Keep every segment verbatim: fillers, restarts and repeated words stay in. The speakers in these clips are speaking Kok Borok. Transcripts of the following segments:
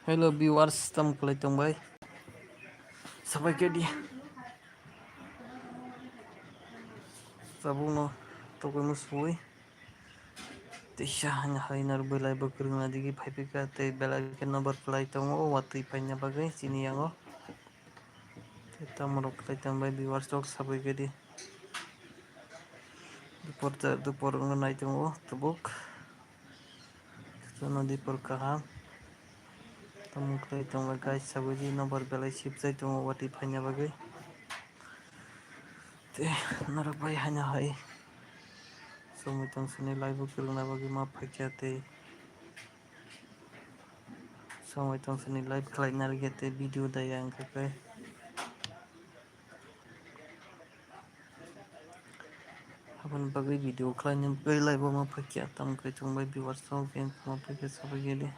Hello viewers, tamo khlai tong bai? Sabai khe di. Tabukno tokoi musui. Teisa hanya hai nar belai bo kwrwngna digi phaiphika tei belai khe nobar khlai tongo watwi paina bagwi chini yango. Tei tamorok khlai tong bai viewers rok sabai khe di. Dupor ta-, dupor wngna nai tongo tabuk. Joto no dipor kaham. Tamo khlai tong bai guys, sabai di nobar belai sip jai tongo watwi phaina bagwi. Tei norok bai haino hai somoi tong sini live o kwrwngna bagwi ma phaikha tei somoi tong sini live khlai narwkhe tei video daya wngkha khe. Aboni bagwi video khlaina bagwi live o ma phaikha, tamo khe chwng bai viewers rok game ma phaikha sabai khe di.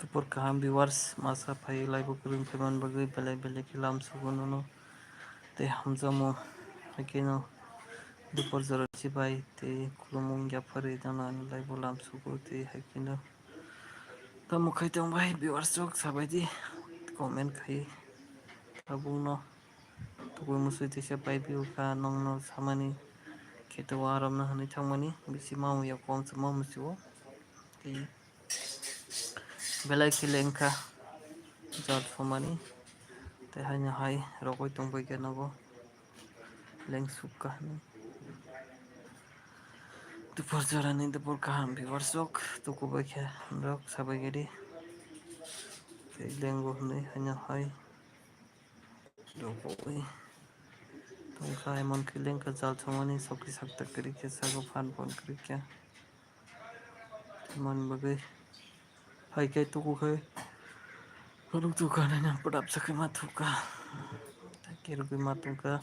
Dupor kaham viewers, masa phai live o kwrwng phaimani bagwi belai belai khe lam sugo nono tei hamjakmo haikhe no dupor jora chibai tei khulumung yapharwi nono ani live o lam sugo tei haikhe no. Tamo khai tong bai viewers rok sabai di, comment khai tabukno tubui musui teisa pai phiyokha nongno samani kheto warokno hwnwi thangmani bisi mamuya kom se mamuchio tei belai khe lengkha jat somani tei haino hai rogwi tongbai khe nogo. Lengsukha hinwi. Dupor jorani dupor kaham viewers rok tukubai khe norok sabai khe di. Tei lengo hinwi haino hai rogwi tongkha, emon khe lengkha jal somani sokri sakta kwrwi khe sago phan pon kwrwi khe. Tamoni bagwi hai khe tuku khe phunuk tuku nang pwdap sa khe ma thukha. Tei kergwi ma tongkha.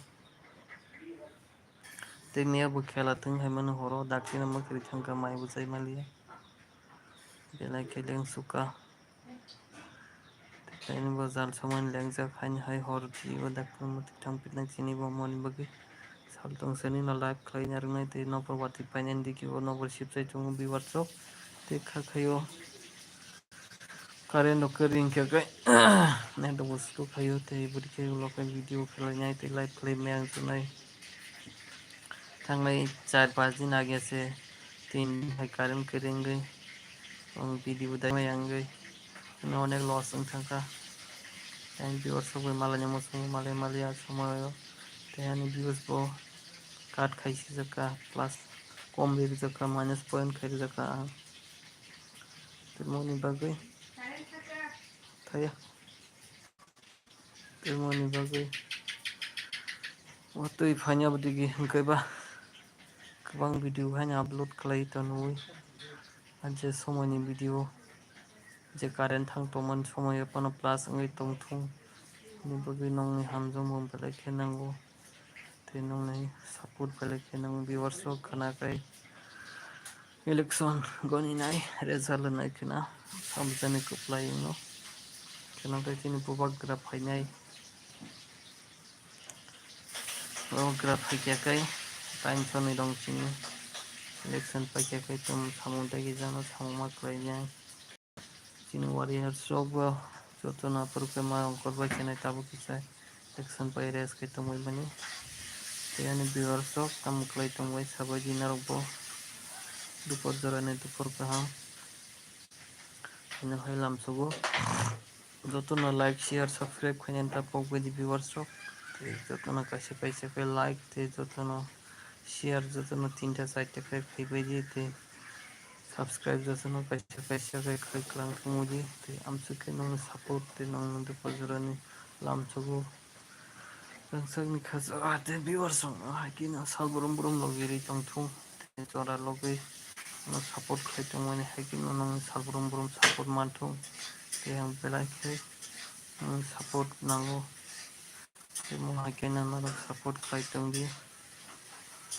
Tei miya bo khela thwng hai mano horo dakti no mwkhwrwi thangkha mai bo chai maliya. Belai khe lengsukha. Tei bo jal somani lengjak haini hai hor di o dakti no mwkhwrwi thang pinai chini bo moni bagwi. Sal tong sani no live khlai narwknai tei nokbar watwi painani digi o nokbar sip sai tongo viewers rok. Tei kha khaio current rok khe ring khe kai net rok bo slow khaio tei bwrwi khe ulo khe video khlai nai tei live khlai maya wng tongnai. Thangnai char panch din age se tin din hai current khe ringwi ang video dai maya wngwi. Onek loss wng thangkha. Tei viewers rok bai malai ni muchungo malai maliya somoio. Tei ani views bo cut khai sijak kha, plus kom rijak kha, minus point khai rijak kha ang. Tei moni bagwi thaya. Tei moni bagwi watwi phaina bwdigi hwnkhe ba kwbang video haino upload khlai tonwi. Je somoini video je current thang tongmani somoio phano plus wngwi tongthung. Ni bagwi nongni hamjakmung belai khe nango. Tei nongni support belai khe nang viewers rok khna kai. Election goni nai result nai khna samjani kwplai wngno. Khna kai chini bubagra phainai. Bubagra phaikya kai time sonwi rong chini election paikya kai tum samung dagi jano samung ma kwlai nai. Chini warriors rok bo joto no aphuru khe ma ongkhor bai khe nai tabuk kisa action pai rest khe tongwi mani. Tei ani viewers rok tamo kwlai tongbai sabai di norok bo dupor jora ni dupor kaham. Hino hai lamsogo joto no like share subscribe khainani ta pok bai di viewers rok. Tei joto no kaisa kaisa khe like tei joto no share joto no tinta charta khe khaibai di tei subscribe jotono kaisa kaisa khe khai kwlang thangwi di tei amswk khe nongni support tei nongni dupor jorani lamsogo rangchakni khacha tei viewers rokno hai kheno sal brum brum logi ri tongthung tei jora logwi no support khai tongmani hai kheno nongni sal brum brum support manthung tei ang belai khe nongni support nango. Tei mo hai khe norok support khlai tong di.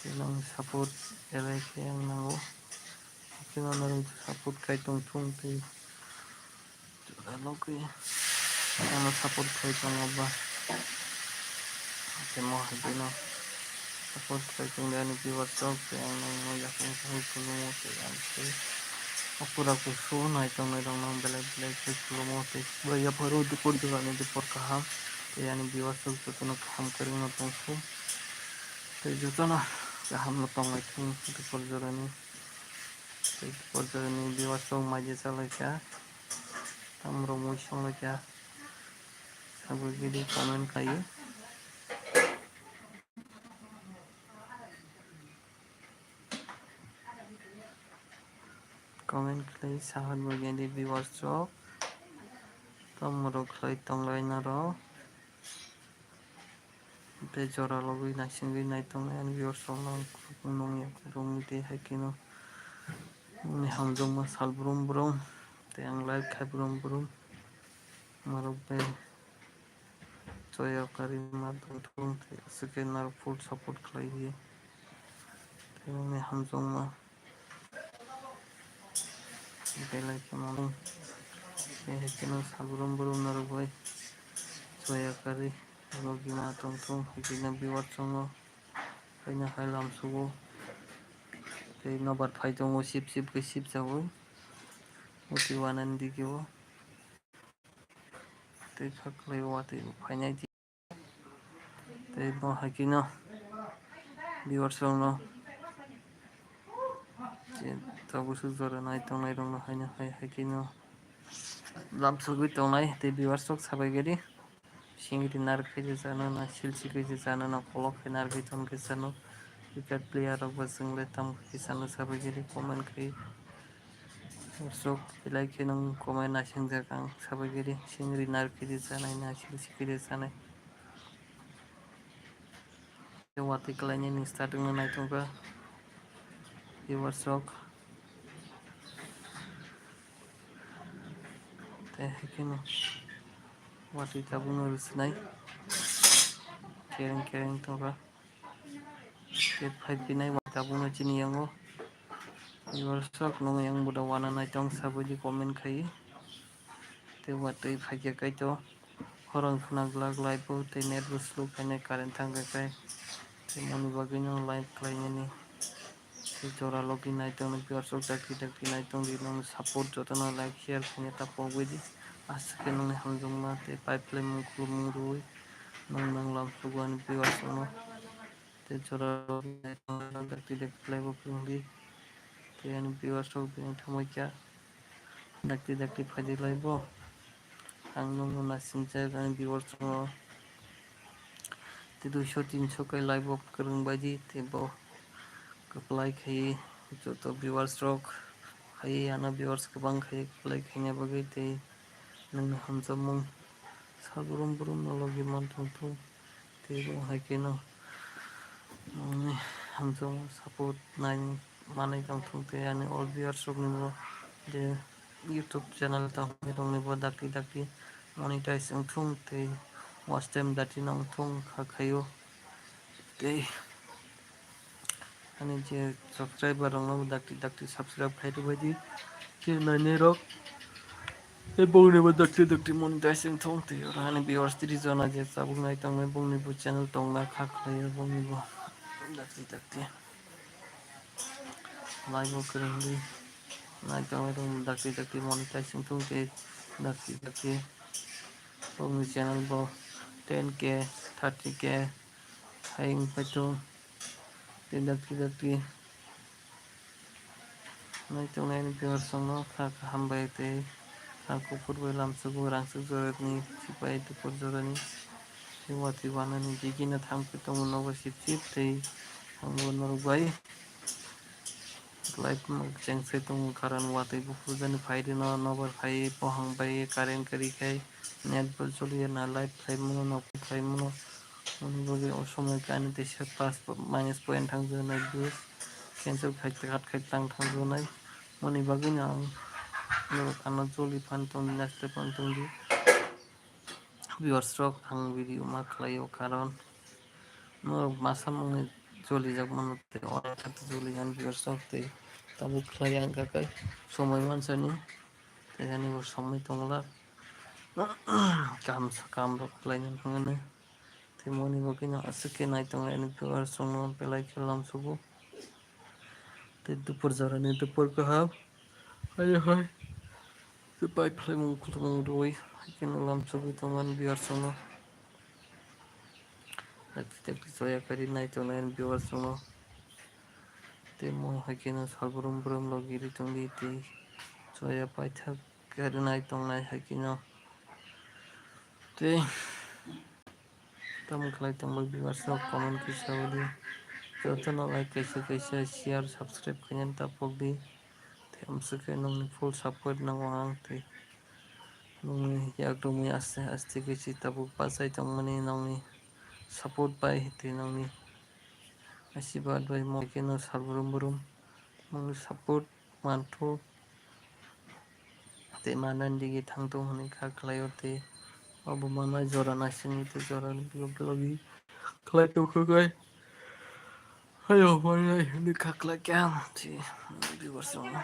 Tei nang support belai khe ang nango. Hai khe norok support khlai tong thung tei jora logwi ano support khlai tongo ba. Tei mo hai khe no support khlai tong di ani viewers rok tei ang nangno yakung yakung khulumgo tei ang tei Pura kusu naitongnai rokno belai belai khe khulumo tei yapharo dupor jorani dupor kaham tei ani viewers rok jotono kaham kwrwngno tongthung tei jotono kahamno tonglaithung dupor jorani tei dupor jorani viewers rok maidi chalaikha tamrok mui songlaikha sabo gidi comment khlaiwi. Comment khlai sahat bagwi di viewers rok. Tamo rok khlai tonglai naro. Tei jora logwi naisingwi naitongnai ani viewers rok no nung ya rung di hai khe no. Nini hamjakma sal brum brum. Tei ang like khai brum brum. Norok bai. Choya kari ma tongthung tei aswk khe norok full support khlai di. Tei nini hamjakma belai kheno tei hai kheno sal brum brum norok bai choya kari logi ma tongthung hai kheno viewers rokno haino hai lamsugo tei nobar phai tongo sip sip khe sip jagwi uti wanani digi o. Tei kha khlai watwi bo phainai di. Tei bo hai kheno viewers rokno je tabuk swk jora nai tongnai rokno haino hai hai kheno lamsogwi tongnai tei viewers rok sabai gari singri narwk khe je chano na silsi khe je chano na kolok khe narwgwi tong khe chano wicket player rok bo chwngle tamo khe chano sabai gari comment khe. Sok belai khe nung komai naising jak ang sabai giri singri narwk khe di chanai na singsi khe di chanai. Watwi kwlainani starting no naitongkha viewers rok tei hai kheno watwi tabukno rwchwnai kereng kereng tongkha. Tei phai phinai tabukno chini yango. Viewers rok nung yang buda wana naitong sabaidi comment khai. Tei watwi phaikha kaito. Horong khna glak live o tei net bo slow khainai current thangkha khai. Tei moni bagwino live khlainani. Tei jora logi naitong viewers rok dakti dakti naitong di nung support jotono like share khaina ta pogwi di. Aswk khe nungni hamjakma tei pipe khlaimung khulumung rwui nung nang lamsugo ani viewers rokno. Tei jora dakti dakti khlaibo phwrwngdi. Tei ani viewers rok bini thangbai kha dakti dakti phaidi khlaibo. Ang nungno naisingcha ani viewers rokno. Tei duiso tinso khe live o kwrwng baidi tei bo kwplai khai joto viewers rok khai ano viewers kwbang khai kwplai khaina bagwi tei nungni hamjakmung sal brum brum no logi man thung thung. Tei bo hai kheno nini hamjakma support nai manwi tong thung tei ani all viewers rokni bo je YouTube channel tongmani rokni bo dakti dakti monetize wng thung tei watch time dakti no wng thung kha khaio tei ani je subscriber rokno bo dakti dakti subscribe khai rwbaidi je nainai rok. Tei bongni bo dakti dakti monetize wng thung tei oro ani viewers tris jona je tabuk nai tongmani bongni bo channel tongna kha khlai o bongni bo dakti dakti live o kwrwngwi nai tongmani dakti dakti monetize wng thung tei dakti dakti bongni channel bo ten K thirty K hai wng pai thung tei dakti dakti. Nai tongnai ani viewers rokno kha kha hambai tei kha kuphur bai lamsugo rangsuk jorani sipai dupor jorani tei watwi wanani digino thangwi tongo nogo sip sip tei ang bo norok bai live cheng se tongo karon watwi buphur jani phai rwno nobar phai pohang bai current kwrwi khai net bo choliya na live khlai mano nokung khlai mano. Moni bagwi o somoi khe ani teisa plus minus point thangjaknai views cancel khai kat khai tang thangjaknai. Moni bagwi no ang norok ano joli phan tongdi naisle phan tongdi. Viewers rok ang video ma khlai o karon norok masa mangni joli jak mano tei oro khe joli ani viewers rok tei tabuk khlai ang kha khe somoi mansani tei ani bo somoi tongla. Kaham sa kaham rok khlai nang thangani. Tei moni bagwi no aswk khe nai tongo ani viewers rokno belai khe lamsugo. Tei dupor jorani dupor kaham. Hai hai. Pai phlai mung khulumung rwi. Haikhe no lam chugwi tongmani viewers no. Dakti dakti choya kari nai tongnai viewers no. Tei mo haikhe no sal brum brum logi ri tongdi tei choya paithak kari nai tongnai haikhe no. Tei tamo khlai tongbai viewers rok comment kisa udi. Jotono like kaisa kaisa share subscribe khainani tapokdi. Tei amswkhe nokni full support nango ang tei nokni yakrumwi aste aste khe si tabuk bachai tongmani nokni support bai tei nokni asibad bai mo khe no sal brum brum nokni support manthu tei manani digi thangthung hwnwi kha khlaio tei obo manai jora naisingwi tei jora logi khlai tongkha khe hayo manai hwnwi kha khlai khe ang tei viewers rok no.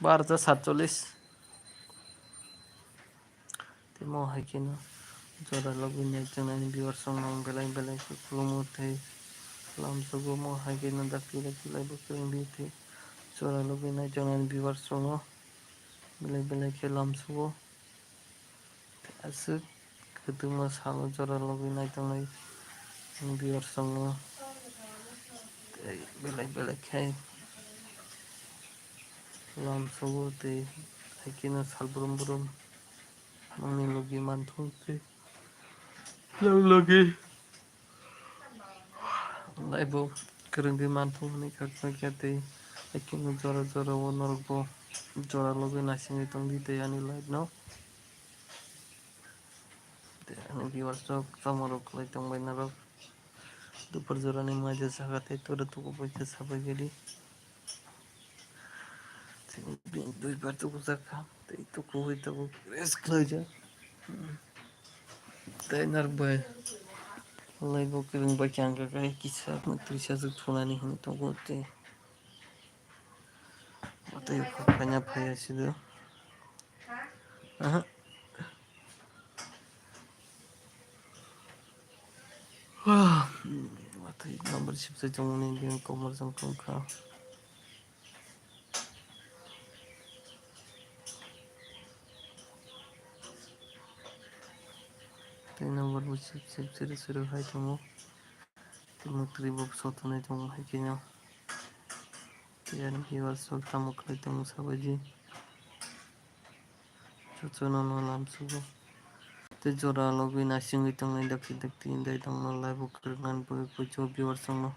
Barota satchollis. Tei mo hai kheno jora logi nai tongnani viewers rok no belai belai khe khulumo tei lamsogo mo hai kheno dakti dakti laibo kwrwngdi tei jora logi nai tongnani viewers rok no belai belai khe lamsogo. Aswk kwtwma salo jora logi nai tongnai viewers rok no tei belai belai khe lamsogo tei hai kheno sal brum brum nokni logi manthung tei nokni logi laibo kwrwngwi manthung hwnwi kha khe tei hai kheno jora jora o norokbo jora logi naisingwi tongdi tei ani live no. Tei ani viewers rok tamo rok khlai tongbai norok. Dupar jorani maja saka tei tora tuku bai khe sabai gadi. Tei bini duibar tuku jakha tei tuku bai tabuk rest khlaijak. Tei norok bai laibo kwrwng bai khe ang khe kisa twisa juk thunani hwnwi tongo tei. Watwi phai phaiya sido. Aha. Watwi number sip sai tongmani bini komor jang tongkha. Tei number bo sip sip siri siri hai tongo. Tei mwtwi bo sotonai tongo hai kheno. Tei ani viewers rok tamo khlai tongo sabaidi. Jotono no lamsugo. Tei jora logwi naisingwi tongnai dakti dakti indai tongno live o kwrwngna bagwi poito viewers rokno.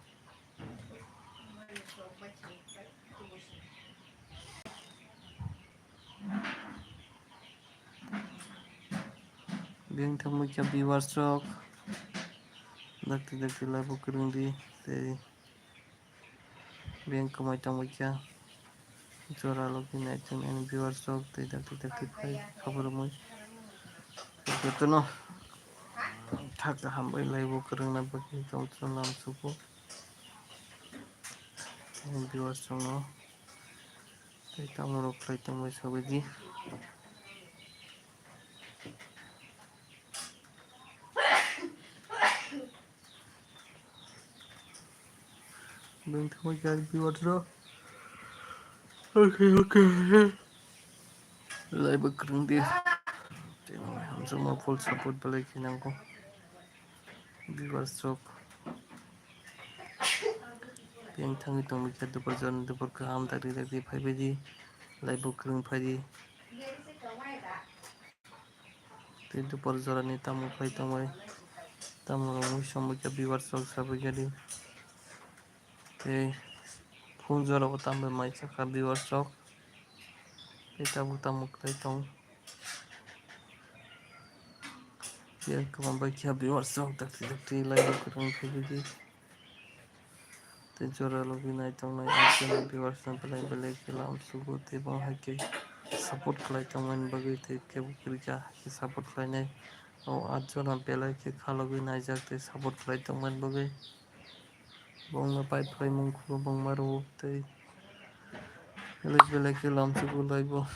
Biyang thangbai kha viewers rok. Dakti dakti live o kwrwngdi tei biyang kwmai tangbai kha. Jora logi nai tongnai ani viewers rok tei dakti dakti phai kha borok mui. Jotono thak kaham bai live o kwrwngna bagwi jotono lamsugo. Ani viewers rokno tei tamo rok khlai tongbai sabaidi. Biyang thangbai kha viewers rok. Okay, okay. Live o kwrwngdi. Tei hamjakma full support belai khe nango. Viewers rok. Biyang thangwi tongbai kha dupar jora dupar kaham dakti dakti phaibaidi. Live o kwrwng phaidi. Tei dupar jorani tamo khlai tongbai, tamo rok mui songbai kha viewers rok sabai kha di. Tei phone jora bo tambai mai sakha viewers rok. Tei tabuk tamo khlai tong. Tei kwbang bai kha viewers rok dakti dakti live o kwrwng phaibai di. Tei jora logi nai tongnai achukni viewers no belai belai khe lamsugo tei bo hai khe support khlai tongmani bagwi tei kebo kwrwi kha hai khe support khlainai. O atjona belai khe kha logwi naijak tei support khlai tongmani bagwi. Bongno pai phlai mung khulumung ma rwo tei belai belai khe lamsugo live o.